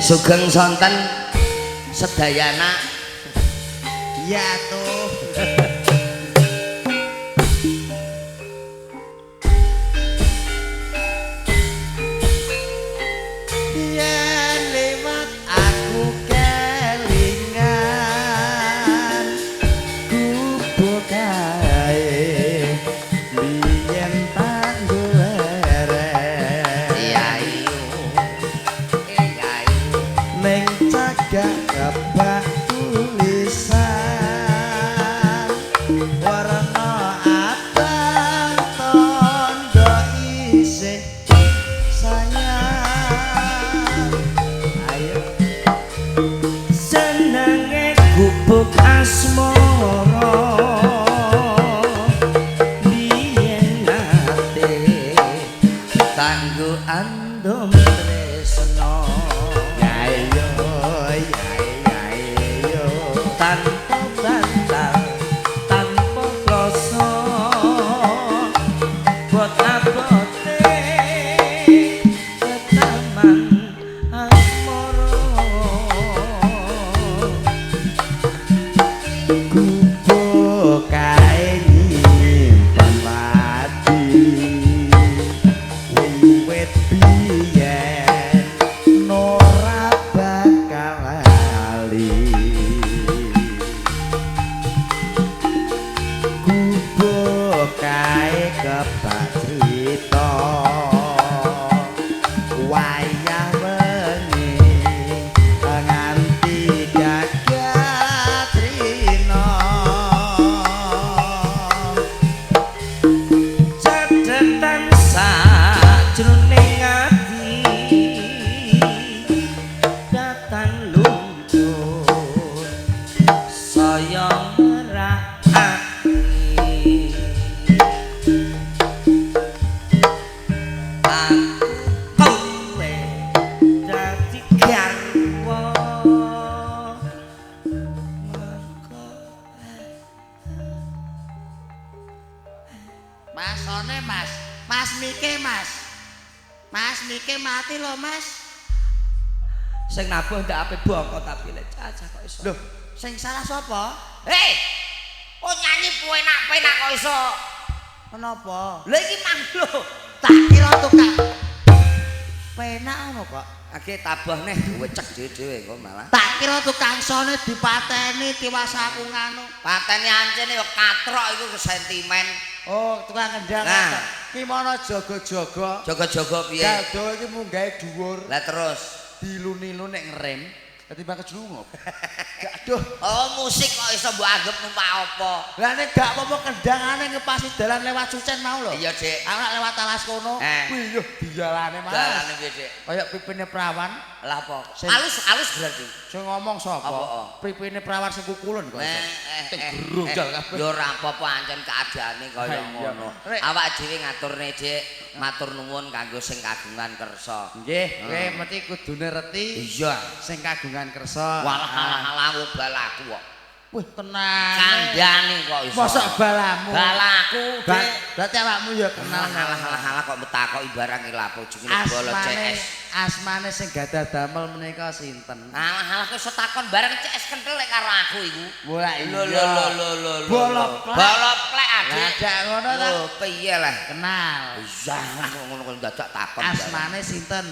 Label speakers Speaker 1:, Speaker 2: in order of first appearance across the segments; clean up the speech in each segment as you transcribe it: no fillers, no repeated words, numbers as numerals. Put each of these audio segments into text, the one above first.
Speaker 1: Sugeng sonten sedayana.
Speaker 2: Ya tuh. Yen lewat aku kelingan gubuk kae biyen tak golek.
Speaker 1: Iya iyo. Iya iyo.
Speaker 2: Ning cagak kebak tulisan warna abang tondo isih sayang. Ayo
Speaker 1: Senenge gubuk asmara biyen nate kanggo andum tresno.
Speaker 2: Ya yo ya ya yo
Speaker 1: tanpa bantal tanpa kloso bot abote ketaman asmara.
Speaker 2: Gubuk kae nyimpen wadi wiwit biyen ora bakal lali. Gubuk kae kebak crita wayah wengi nganti gagat rina.
Speaker 1: Cathetan sajroning ati datan luncur saya merak ati. Aku kowe dadi garwa mergo
Speaker 2: Mas one Mas, Mas Mike Mas. Mas Mike mati lho Mas.
Speaker 1: Sing nabuh ndak ape bongko tapi lek cacah kok iso.
Speaker 2: Loh, sing salah sapa?
Speaker 1: Hei. Kok nyanyi penak-penak kok iso?
Speaker 2: Kenapa?
Speaker 1: Lha iki mang lho.
Speaker 2: Tak kira tukang penak ngono kok.
Speaker 1: Ake tabah neh wecek dhewe-dhewe kok malah.
Speaker 2: Tak kira tukang sone dipateni tiwas aku nganu.
Speaker 1: Pateni ancene yo katrok iku sentimen.
Speaker 2: Oh, tukang kendang.
Speaker 1: Nah.
Speaker 2: Ki mono jaga-jaga.
Speaker 1: Jaga-jaga piye?
Speaker 2: Gado iki munggahe dhuwur.
Speaker 1: Lah terus
Speaker 2: diluni-luni nek ngerem ketimbang kejlungup. Aduh.
Speaker 1: Oh, musik kok iso mbok anggap numpak apa?
Speaker 2: Lah nek gak apa-apa kendangane ngepasi dalan lewat Sucen mau lho.
Speaker 1: Iya, Dik.
Speaker 2: Aku nak lewat alas kono. Kuwi yo dialane, Mas.
Speaker 1: Dalane piye, Dik?
Speaker 2: Kaya pipine perawan.
Speaker 1: Lah apa? Alus-alus berarti.
Speaker 2: Sing ngomong sapa? Pipine perawan sing kukulen kok iso. Gerojol kabeh.
Speaker 1: Yo ora apa-apa ancen keadaane kaya ngono. Awak dhewe ngaturne, Dik. Matur nuwun kanggo sing kagungan kersa.
Speaker 2: Nggih, kowe mesti kudune reti.
Speaker 1: Iya,
Speaker 2: sing kagungan kersa.
Speaker 1: Walah alah alah obal aku kok.
Speaker 2: Wih, tenang.
Speaker 1: Kandhane kok iso.
Speaker 2: Mosok balamu.
Speaker 1: Balaku, Dik.
Speaker 2: Berarti awakmu ya kenal.
Speaker 1: Alah kok metakoki barang iki lha apa jenenge bala CS.
Speaker 2: Asmane sing gadah damel menika sinten?
Speaker 1: Alah kok iso takon barang CS kentel lek karo aku iku.
Speaker 2: Wah, iya.
Speaker 1: Lho lho lho.
Speaker 2: Bala plek.
Speaker 1: Bala plek, Adik.
Speaker 2: Lah dak ngono ta.
Speaker 1: Lho, piye lah?
Speaker 2: Kenal.
Speaker 1: Iya, ngono kok dadak takon.
Speaker 2: Asmane sinten?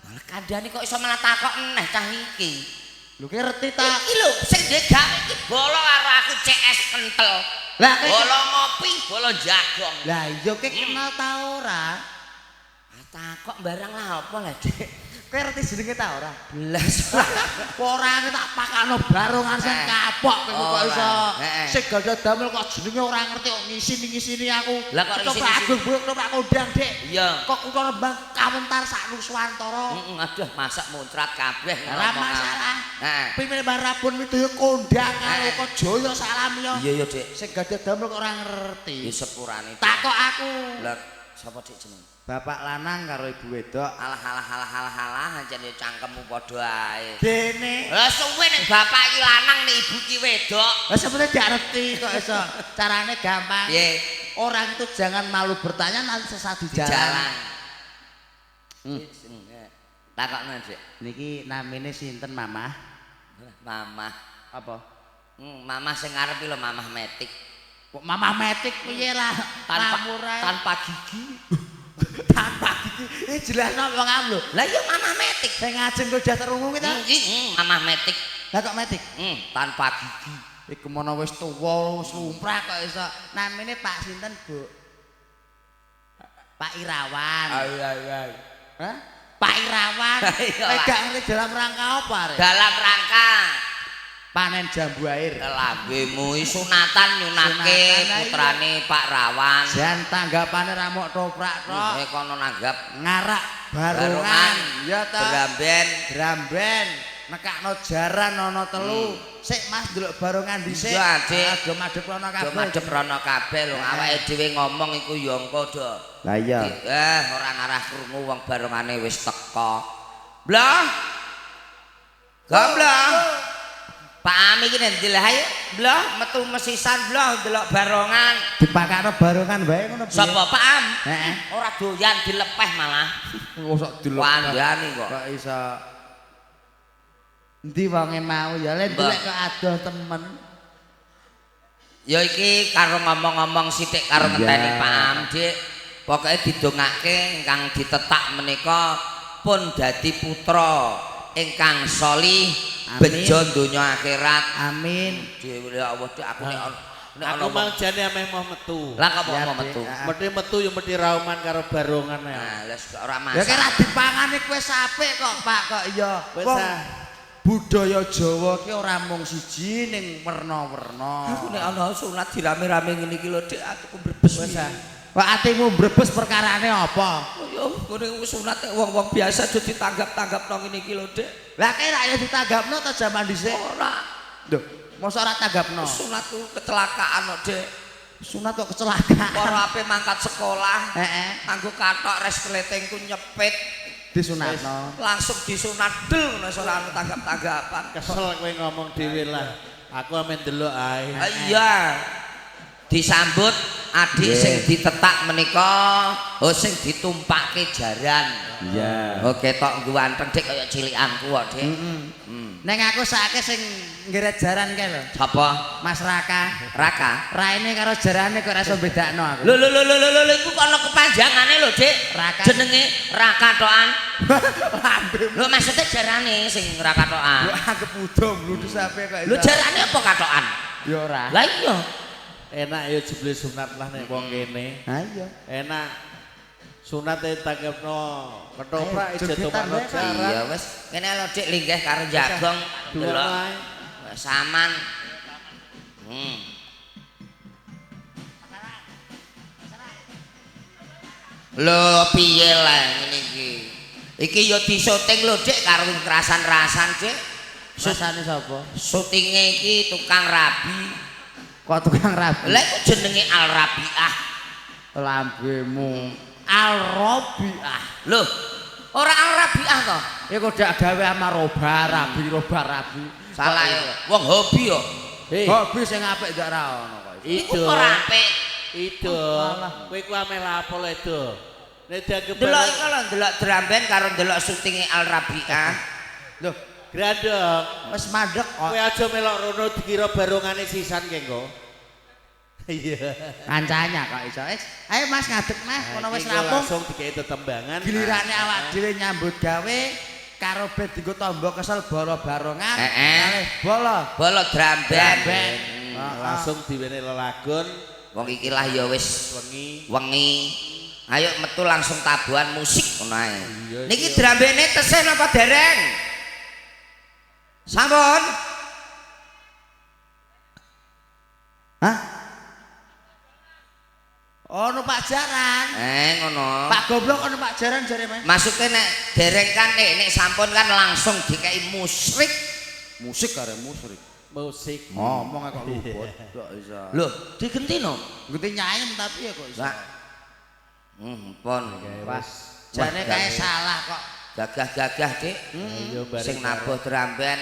Speaker 1: Malah kandhane kok iso malah takok eneh cah iki.
Speaker 2: Lho ki reti ta?
Speaker 1: Iki lho sing gawe iki bala karo aku CS kentel.
Speaker 2: Lah
Speaker 1: bala ngopi, bala jagong.
Speaker 2: Lah iya ki kenal ta ora?
Speaker 1: Ah takok barang lah apa lah, Dik?
Speaker 2: Kowe ngerti jenenge ta ora?
Speaker 1: Blas.
Speaker 2: Ora tak pakakno barongan sing kapok kowe kok iso. Sing gadah damel kok jenenge ora ngerti kok ngisini-ngisini aku.
Speaker 1: Lah kok
Speaker 2: ngisini. Agung Buk tak kondang, Dik.
Speaker 1: Iya.
Speaker 2: Kok kutha Rembang kawentar sak Nuswantara.
Speaker 1: Heeh, aduh masak muncrat kabeh.
Speaker 2: Ora masalah.
Speaker 1: Heeh.
Speaker 2: Pimpin Barabun Widaya kondang karo Jaya Salamya.
Speaker 1: Iya ya, Dik.
Speaker 2: Sing gadah damel kok ora ngerti.
Speaker 1: Ya sepurane.
Speaker 2: Takok aku.
Speaker 1: Lah sapa Dik jenenge?
Speaker 2: Bapak lanang karo ibu wedok.
Speaker 1: Alah alah alah alah alah ancen yo cangkemmu padha ae.
Speaker 2: Dene.
Speaker 1: Lah suwe nek bapak iki lanang nek ibu iki wedok.
Speaker 2: Lah sebenarnya gak ngerti kok iso. Carane gampang.
Speaker 1: Piye?
Speaker 2: Orang itu jangan malu bertanya nanti sesat di jalan.
Speaker 1: Takokno, Dik.
Speaker 2: Niki namine sinten, Mamah?
Speaker 1: Mamah.
Speaker 2: Apa?
Speaker 1: Mamah sing ngarep iki lho Mamah Metik.
Speaker 2: Kok Mamah Metik piye lah?
Speaker 1: Tanpa gigi.
Speaker 2: Tanpa gigi. Iki jelasno wong am lho.
Speaker 1: Lah iya Mamah Metik.
Speaker 2: Sing ngajeng kok terungu ki ta?
Speaker 1: Mamah Metik.
Speaker 2: Lah kok metik?
Speaker 1: Tanpa gigi.
Speaker 2: Iku mono wis tuwa, wis lumrah kok iso. Namine Pak sinten, Bu? Pak Irawan.
Speaker 1: Ayo ayo.
Speaker 2: Hah? Pak Irawan. Kowe gak ngerti dalam rangka apa arek?
Speaker 1: Dalam rangka
Speaker 2: panen jambu air.
Speaker 1: Lambemu sunatan nyunatke putrane Pak Rawan.
Speaker 2: Jan tanggapane ra mok toprak tok.
Speaker 1: Kono nanggap
Speaker 2: ngarak barongan, ya ta.
Speaker 1: Dramben,
Speaker 2: dramben, nekakno jaran ana telu. Sik Mas ndelok barongan dhisik.
Speaker 1: Iya, Dik.
Speaker 2: Do madhep rono kabeh.
Speaker 1: Do madhep rono kabeh lho. Awake dhewe ngomong iku ya engko do.
Speaker 2: Lah iya.
Speaker 1: Ora ngarah krungu wong barongane wis teko. Blah. Gamblah. Pak Ami iki nek ndelok ayo, blah metu mesisan blah ndelok barongan.
Speaker 2: Dipakakno barongan wae ngono piye?
Speaker 1: Sapa Pak Am?
Speaker 2: Heeh.
Speaker 1: Ora doyan dilepeh malah.
Speaker 2: Mosok dilepeh.
Speaker 1: Kandhane kok.
Speaker 2: Kok iso. Endi wonge mau ya le ndelok kok adoh temen.
Speaker 1: Ya iki karo ngomong-ngomong sithik karo ngenteni Pak Am, Dik. Pokoke didongake ingkang ditetak menika pun dadi putra ingkang sholih. Bejo donya akhirat.
Speaker 2: Amin.
Speaker 1: Dhewe ya Allah, Dik, aku nek
Speaker 3: aku mang jane ameh mau metu.
Speaker 1: Lah kok mau metu?
Speaker 3: Mesti metu ya mesti rauman karo barongan ya.
Speaker 1: Nah, lah ora masalah.
Speaker 2: Ya kira dipangani kowe apik kok, Pak, kok iya.
Speaker 3: Wis ah.
Speaker 2: Budaya Jawa ki ora mung siji ning werna-werna.
Speaker 1: Aku nek ana sunat dirame-rame ngene iki lho, Dik, atiku brebes.
Speaker 3: Wis ah.
Speaker 2: Kok atimu brebes perkarane apa?
Speaker 1: Ya ngene sunat wong-wong biasa do ditanggap-tanggap nang ngene iki lho, Dik.
Speaker 2: Lah kira ya ditanggapno ta jaman dhisik?
Speaker 1: Ora.
Speaker 2: Lho, mosok ora tanggapno?
Speaker 1: Sunatku kecelakaan kok, Dik.
Speaker 2: Sunat kok kecelakaan?
Speaker 1: Para ape mangkat sekolah,
Speaker 2: heeh.
Speaker 1: Nganggo kathok resletingku nyepit.
Speaker 2: Disunatno.
Speaker 1: Langsung disunat del ngono ora ono tanggap-tanggapan.
Speaker 3: Kesel kowe ngomong dhewe lah. Aku ame ndelok ae.
Speaker 1: Iya. Disambut adik sing ditetak menika, oh sing ditumpake jaran.
Speaker 2: Iya.
Speaker 1: Oh ketok ganteng Dik kaya cilikanku kok, Dik.
Speaker 2: Heeh. Neng aku sakake sing nggeret jaran kae lho.
Speaker 1: Sapa?
Speaker 2: Mas Raka.
Speaker 1: Raka.
Speaker 2: Raine karo jarane kok ora iso bedakno aku.
Speaker 1: Lho lho lho lho lho iku ana kepanjangane lho, Dik.
Speaker 2: Raka.
Speaker 1: Jenenge Raka tokan.
Speaker 2: Lambemu.
Speaker 1: Lho maksudnya jarane sing Raka tokan.
Speaker 2: Lho anggep udo mludus ape kok iso.
Speaker 1: Lho jarane apa katokan?
Speaker 2: Ya ora.
Speaker 1: Lah iya.
Speaker 3: Enak ya jebule sunat lah nek wong kene.
Speaker 2: Ha iya.
Speaker 3: Enak. Sunate tanggepno ketoprak
Speaker 2: Ayo,
Speaker 3: ijo
Speaker 2: jogetan
Speaker 3: tumpakno
Speaker 2: wae, Pak.
Speaker 3: jaran.
Speaker 1: Iya wis. Kene lho Dik linggih karo jagong delok saman. Lho piye lah ngene iki? Iki ya disyuting lho Dik karo rasan-rasan Dik.
Speaker 2: Rasane sapa?
Speaker 1: Syutinge iki tukang rabi.
Speaker 2: Kok tukang rabi?
Speaker 1: Lah iku jenenge Al Rabiah.
Speaker 2: Lambemu. Al Rabiah.
Speaker 1: Lho, ora Al Rabiah to?
Speaker 2: Iku dak gawe ama roba rabi roba rabi.
Speaker 1: Salah ya. Wong hobi yo.
Speaker 2: Hobi sing apik ndak ra ono kok.
Speaker 1: Iku ora apik.
Speaker 3: Ido. Kowe ku ameh lapo lho, Edo. Nek dianggep
Speaker 1: delok iku lho, delok drum band karo delok syutinge Al Rabi'ah.
Speaker 2: Lho,
Speaker 3: Grandong
Speaker 2: wis mandek kok.
Speaker 3: Kowe aja melok rono dikira barongane sisan ke engko. Iya.
Speaker 2: Kancane kok iso. Ayo Mas ngadeg neh kono wis rampung.
Speaker 3: Langsung dikei tetembangan.
Speaker 2: Gilirane awak dhewe nyambut gawe karo ben dienggo tamba kesel bala barongan kalih bala.
Speaker 1: Bala drum band.
Speaker 3: Langsung diwene lelagon.
Speaker 1: Wong iki lah ya wis
Speaker 3: wengi.
Speaker 1: Wengi. Ayo metu langsung tabuhan musik ngono ae. Niki drum band-e tesih napa dereng? Sampun.
Speaker 2: Hah? Ono Pak Jaran.
Speaker 1: Ngono.
Speaker 2: Pak Goblok ono Pak Jaran jare Mas.
Speaker 1: Maksude nek dereng kan nek sampun kan langsung dikei musrik.
Speaker 2: Musik karo musrik.
Speaker 3: Musik.
Speaker 2: Ngomong kok luput kok iso.
Speaker 1: Lho, digenti no?
Speaker 2: Genti nyayem tapi ya kok iso.
Speaker 1: Pon.
Speaker 2: Pas. Jane kae salah kok.
Speaker 1: Gagah-gagah, Dik. Sing nabuh drum band,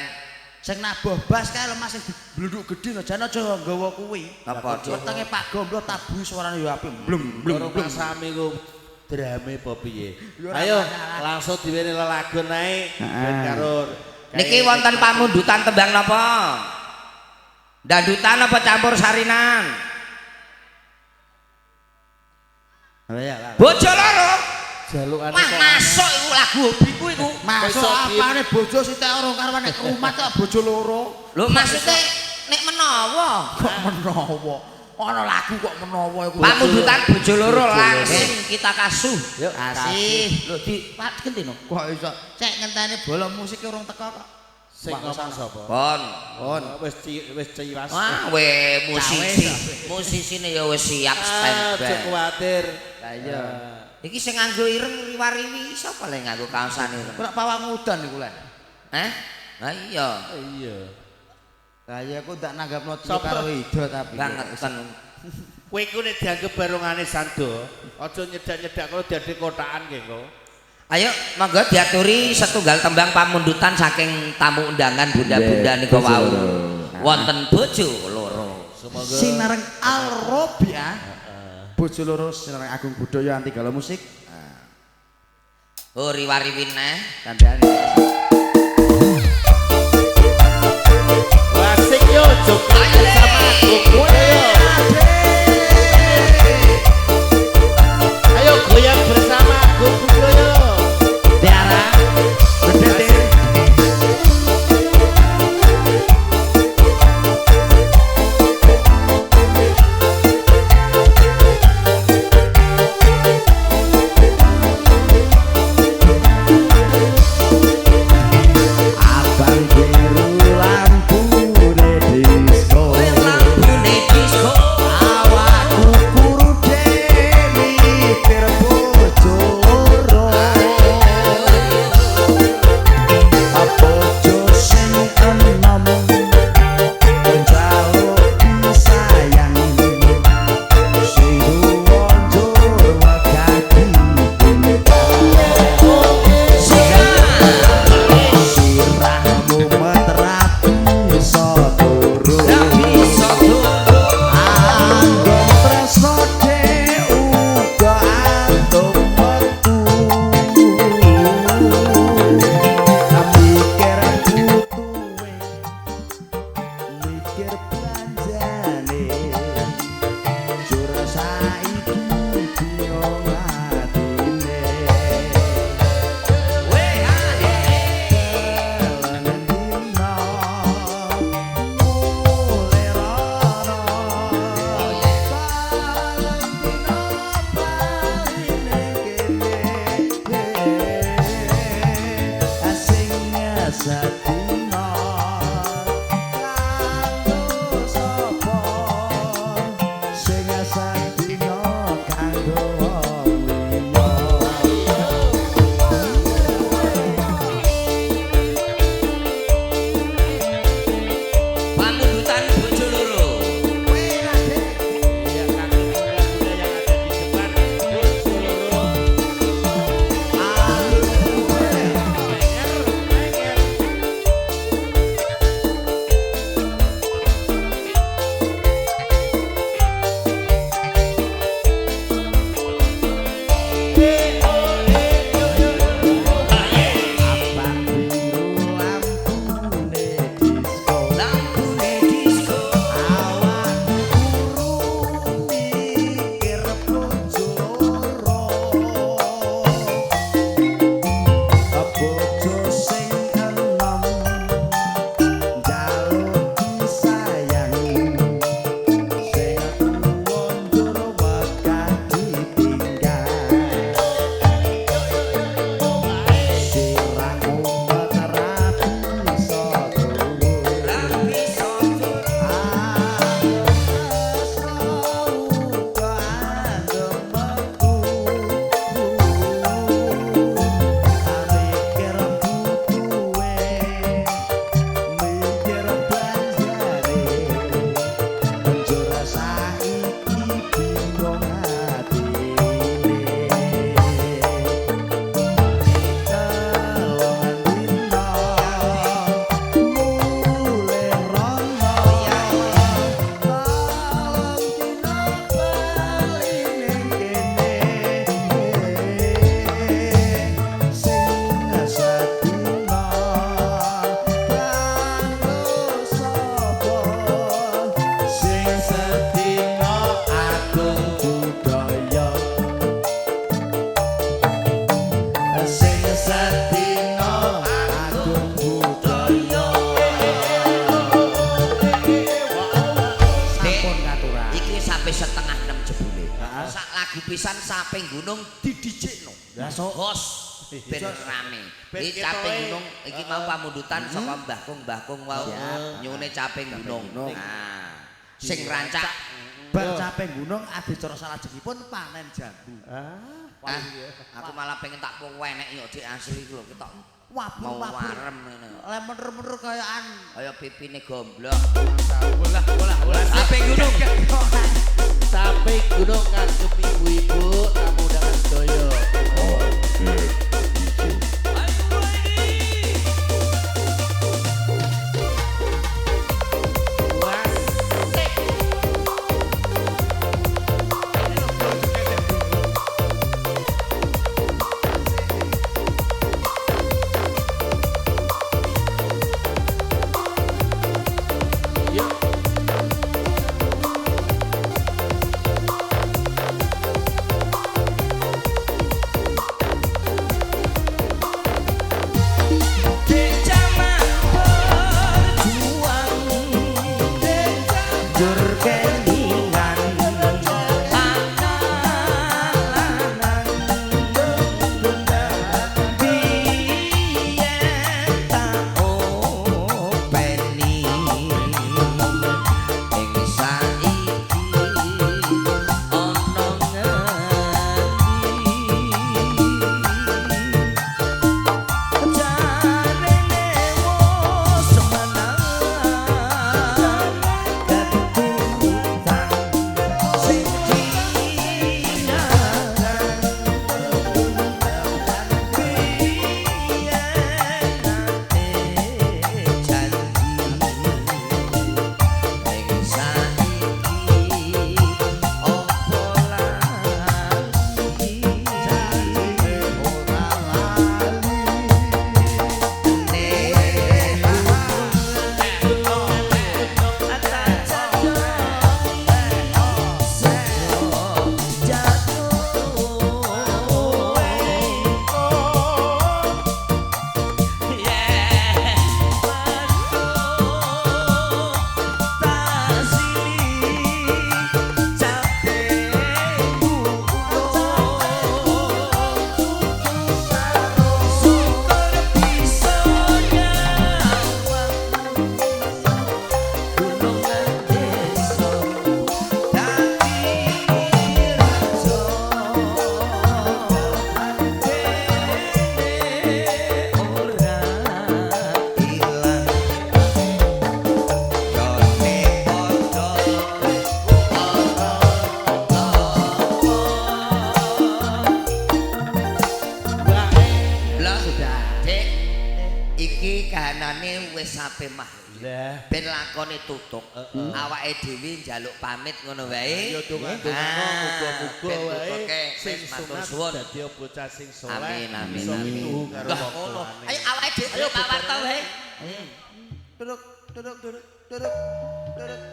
Speaker 2: sing nabuh bass kae lho Mas sing blunduk gedhe lho jane aja nggawa kuwi.
Speaker 1: Napa?
Speaker 2: Wetenge Pak Gomblo tabuhi suarane ya apik. Blung blung blung.
Speaker 3: Sami ku drame apa piye? Ayo langsung diwene lelagon ae ben karo.
Speaker 1: Niki wonten pamundutan tembang napa? Dandutan apa campur sarinan? Bojo loro.
Speaker 3: Jalukane
Speaker 1: kok masuk iku lagu hobiku iku.
Speaker 2: Masuk apane bojo sithik ora karuan nek rumah tok bojo loro.
Speaker 1: Lho maksude nek menawa.
Speaker 2: Kok menawa? Ana lagu kok menawa iku.
Speaker 1: Pamundutan bojo loro langsung kita kasuh.
Speaker 2: Yuk kasih.
Speaker 1: Lho di Pak genti no.
Speaker 2: Kok iso? Cek ngenteni bola musik urung teko kok.
Speaker 3: Sing ngomong sapa?
Speaker 1: Pon.
Speaker 2: Pon.
Speaker 3: Wis wis ciwas.
Speaker 1: Wah, we musisi. Musisine ya wis siap standby.
Speaker 3: Aja kuwatir.
Speaker 2: Lah iya.
Speaker 1: Iki sing nganggo ireng riwariwi sapa le nganggo kaosan ireng?
Speaker 2: Ora pawang udan iku le.
Speaker 1: Hah? Lah iya.
Speaker 3: Iya.
Speaker 2: Lah iya aku ndak nanggapno karo Ido tapi.
Speaker 1: Bangeten.
Speaker 3: Kowe iku nek dianggep barongane Sando, aja nyedak-nyedak kalau dadi kotakan nggih kok.
Speaker 1: Ayo monggo diaturi setunggal tembang pamundutan saking tamu undangan bunda-bunda nika wau. Wonten bojo loro.
Speaker 2: Sinareng Al Robiah. Bojo loro sinareng Agung Budaya anti galau musik.
Speaker 1: Oh riwariwi neh
Speaker 2: kandhane.
Speaker 3: Asik yo joget sama Agung Budaya. Ayo goyang bersama Agung Budaya.
Speaker 2: Tiara bedete.
Speaker 1: pisan Caping Gunung didijikno.
Speaker 2: Lah sok
Speaker 1: Hos ben rame. Iki Caping Gunung iki mau pamundutan saka Mbah Kung, Mbah Kung wau nyune Caping Gunung. Nah, sing rancak
Speaker 2: bar Caping Gunung adicara salajengipun panen jambu.
Speaker 1: Ah, aku malah pengen tak wenek yo Dik asli iku lho ketok
Speaker 2: wabur
Speaker 1: mau warem ngene.
Speaker 2: Le mener-mener kayaan
Speaker 1: kaya pipine gomblok.
Speaker 2: Bolah bolah bolah.
Speaker 1: Caping Gunung.
Speaker 3: Caping Gunung kagem ibu-ibu tamu undangan sedaya.
Speaker 1: Ben lakone tutuk. Awake dhewe njaluk pamit ngono wae.
Speaker 3: Ya donga-dongano muga-muga wae sing sunat dadi bocah sing saleh.
Speaker 1: Amin amin amin.
Speaker 3: Ngono.
Speaker 1: Ayo awake dhewe Pak Warto wae.
Speaker 2: Duduk duduk duduk duduk duduk.